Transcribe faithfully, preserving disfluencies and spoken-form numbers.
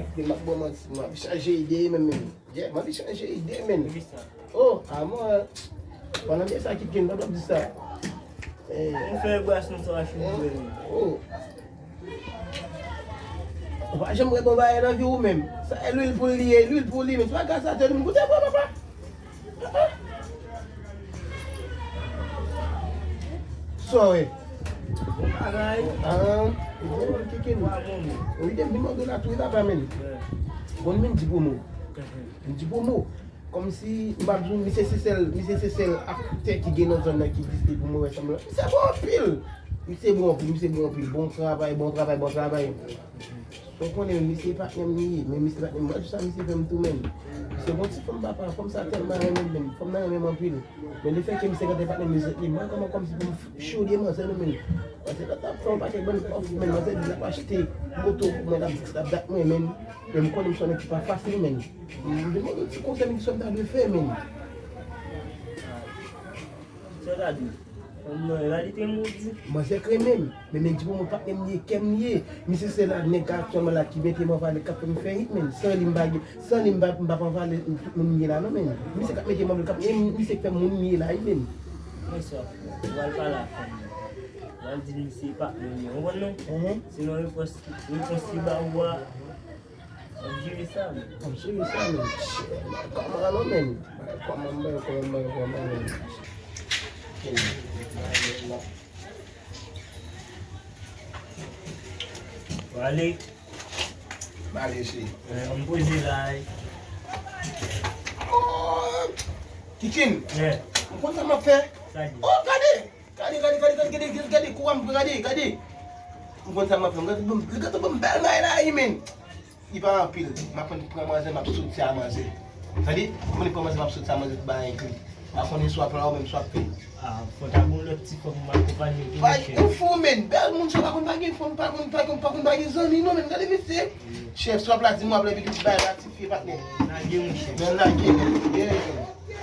Kite m ap ba w manti, m ap chanje ide menm, menm. Yeah, m ap chanje ide, menn. Ki sa? Oh, a mwen. Pandan de sa ki gen, m ap di sa. Eh. Ou fè bras nou sa, chou. Oh. Ou pa janm wè bon bagay nan vi w menm. Sa e lwil pou li ye, lwil pou li, men se pa gaz sa te li, m goute bwa, papa. Sa w ye? Bon bagay. Ah, bon, kikin. Wi, depi m mande w la tou, wi, papa, men. Bon, men di pou mwen. M di pou mwen. Kòmsi, m pa bezwen, misye se sèl, misye se sèl aktè ki gen nan zòn nan ki egziste pou mwen wè sanm lan. Misye bon anpil. Misye bon anpil, misye bon anpil. Bon travay, bon travay, bon travay. Ou konnen, misye patnè m li ye, men misye patnè m, mwen, sa misye fè m tou, menn. Misye bon ti fanm papa, fanm sa tèlman renmen m, menn. Fanm nan renmen m anpil. Men lefètke misye gentan patnè m, misye, mwen kòman kòmsi pou m f-, chode manzè nou, menn. Manzè la t ap fè yon pakèt bann òf, menn. Manzè di l ap achte moto pou mwen, l ap, l ap dat mwen, menn. Men m konnen m se yon nèg ki pa fasil, menn. M te mande ti konsèy, men ki sa m ta dwe fè, menn. Sa w ta di? Fanm nan, e la li te modi. Manzè k renmen m. Men, men di pou mwen patnè m li ye, kè m li ye. Misye se la nèg aktyèlman la ki mete m an valè, k ap fè m fè hit, menn. San li m pa gen, san li m pa, m pa p an valè, tout moun m ye la non, menn. Misye k ap mete m an valè, k ap, men misye k fè moun m ye la, wi, menn. Mwen sa, w al pale a fanm nan. W al di misye patnè m li ye, w konprann non? Mhm. Sinon repons, repons li ba ou a, Ap jere sa, men. Ap jere sa, men. Kòman non, men? Kòman, men, kòman, men, kòman, men? Wale. Wale, cheri. Eh, m poze la, eh. Oh! Kikin. Eh. Ou konn sa m ap fè? Sa di? Oh, gade! Gade, gade, gade, gade, gade, gade, kou a m pran, gade, gade. M konn sa m ap fè, m gade, li gentan ban m bèl may la, wi, men. Li pa anpil. M ap pran manzè, m ap soti a manzè. Tande? M ap pran manzè, m ap soti a manzè pou bagay enkli. M pa konnen si w ap la ou menm si w ap fè. Ah, fò ta gon lòt ti fanm m akonpanye tou, monchè. Ou fou, men. Bèl moun sa pa konn pa gen fanm, pa konn, pa konn, pa konn pa gen zanmi, non, men. Gade, mesye. Chèf, si w ap la, di m w ap la, epi tout bagay la, ti fi, patnè. Lage, monchè. Men lage, men. Byen, men.